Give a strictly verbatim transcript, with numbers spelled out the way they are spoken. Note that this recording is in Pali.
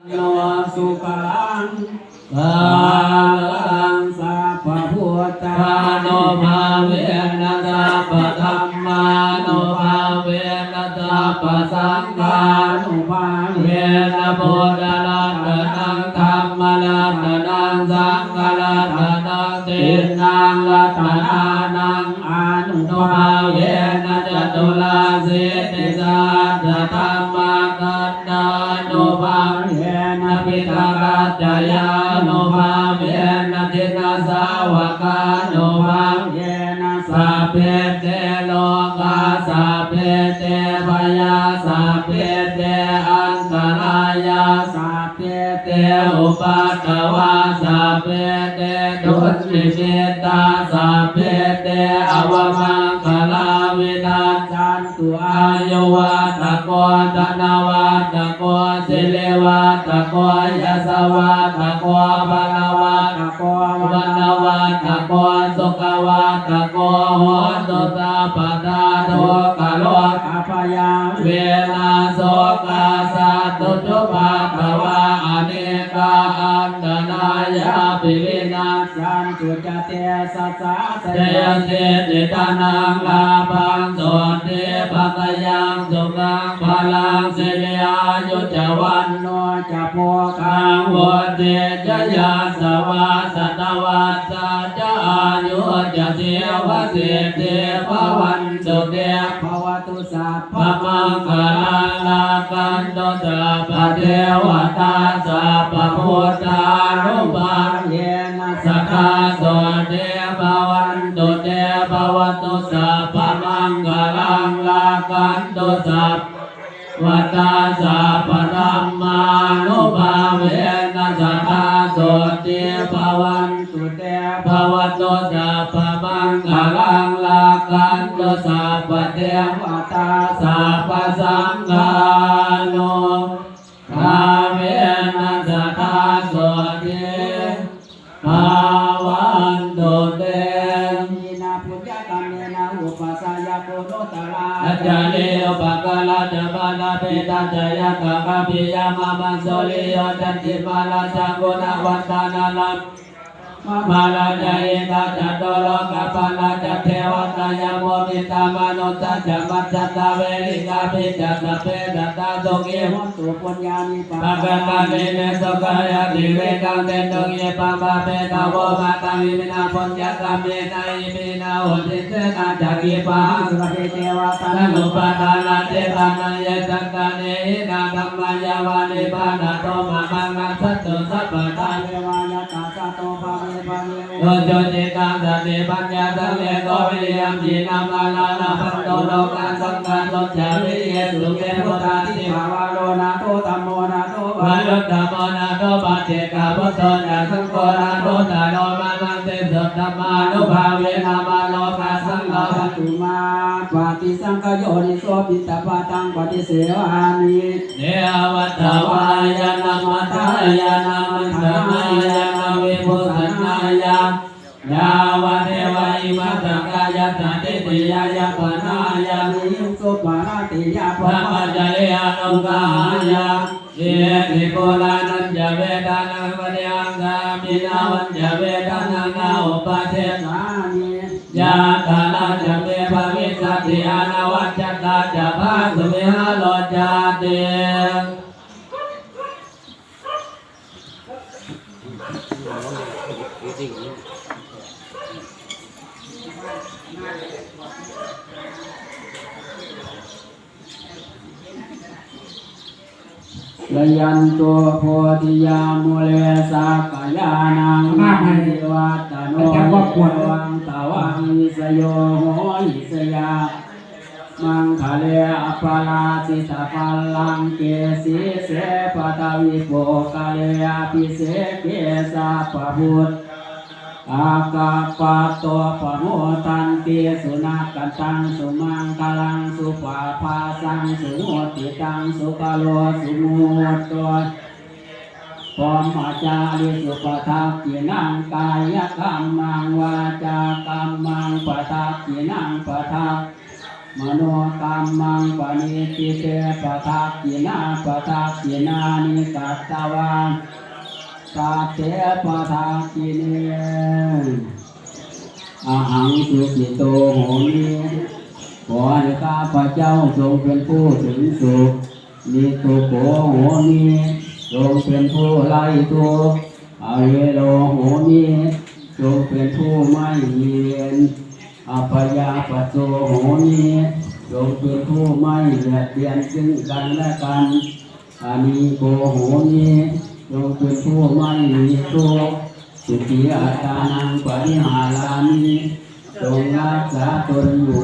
no sukhaṃ balaṃ sabbabuddhānubhāvena sabbadhammānubhāvena sabbasaṅghānubhāvena buddharatanaṃ dhammaratanaṃ saṅgharatanaṃ tiṇṇaṃ ratanānaṃ ānubhāvena caturāsītisahassadhammakkhandhānubhāvena piṭakattayānubhāvena jinasāvakānubhāvena sabbe te rogā sabbe te bhayā sabbe te antarāyā sabbe te upaddavā sabbe te dunnimittā sabbe te avamaṅgalā vinassantu. Āyuvaḍḍhako dhanavaḍḍhako sirivaḍḍhako yasavaḍḍhako balavaḍḍhako vaṇṇavaḍḍhako sukhavaḍḍhako hotu sabbadā. Dukkharogabhayā verā sokā sattu cupaddavā anekā antarāyāpi vinassantu ca tejasā. Jayasiddhi dhanaṃ lābhaṃ sotthi bhāgyaṃ sukhaṃ balaṃ siri āyu ca vaṇṇo ca bhogaṃ vuḍḍhī ca yasavā satavassā ca āyū ca jīvasiddhī bhavantu te. Bhavatu sabbamaṅgalaṃ rakkhantu sabbadevatā sabbabuddhānubhāvena sadā sotthī bhavantu te. Bhavatu sabbamaṅgalaṃ rakkhantu sabbadevatā sabbadhammānubhāvena sadā sotthī bhavantu te. Bhavatu sabbamaṅgalaṃ rakkhantu sabbadevatā sabbasaṅghānubhāvena sadā sotthī bhavantu te. Iminā puññakammena upajjhāyā guṇuttarā ācariyūpakārā ca mātā pitā ca ñātakā piyā mamaṃ suriyo candimā rājā guṇavantā narā brahmamārā ca indā catulokapālā ca devatā yamo mittā manussā ca majjhattā verikāpi ca sabbe sattā sukhī hontu puññāni pakatāni me sukhañca tividhaṃ dentu khippaṃ pāpetha vomataṃ. Iminā puññakammena iminā uddisena ca khippāhaṃ sulabhe ceva taṇhupādānachedanaṃ ye santāne hīnā dhammā yāva nibbānato mamaṃ nassantu sabbadā yeva yattha jāto bhave bhave ujucittaṃ satipaññā sallekho viriyamhinā mārā labhantu nokāsaṃ kātuñca viriyesu me. Buddhādhipavaro nātho dhammo nātho varuttamo nātho paccekabuddho ca saṅgho nāthottaro mamaṃ tesottamānubhāvena mārokāsaṃ labhantu mā. Paṭisaṅkhā yoniso piṇḍapātaṃ paṭisevāmi. Neva davāya na madāya na maṇḍanāya na vibhūsanāya, yāvadeva imassa kāyassa ṭhitiyā yāpanāya vihiṃsuparatiyā brahmacariyānuggahāya, iti purāṇañca vedanaṃ paṭihaṅkhāmi navañca vedanaṃ na uppādessāmi, yātrā ca me bhavissati anavajjatā ca phāsuvihāro cāti. Jayanto bodhiyā mūle sakyānaṃ nandivaḍḍhano, evaṃ tvaṃ vijayo hohi jayassu jayamaṅgale, aparājitapallaṅke sīse paṭhavipokkhare abhiseke sabbabuddhānaṃ aggappatto pamodati. Sunakkhattaṃ sumaṅgalaṃ supabhātaṃ suhuṭṭhitaṃ sukhaṇo sumuhutto brahmacārisu, padakkhiṇaṃ kāyakammaṃ vācākammaṃ padakkhiṇaṃ, padakkhiṇaṃ manokammaṃ paṇidhī te padakkhiṇā padakkhiṇāni katvāna labhantatthe padakkhiṇe. Ahaṃ sukhito homi. ขอให้ข้าพเจ้าจงเป็นผู้ถึงสุข niddukkho homi. จงเป็นผู้ไร้ทุกข์ avero homi. จงเป็นผู้ไม่มีเวร abyāpajjho homi. จงเป็นผู้ไม่เบียดเบียนซึ่งกันและกัน anīgho homi. จงเป็นผู้ไม่มีทุกข์ sukhī attānaṃ pariharāmi. จงรักษาตนอยู่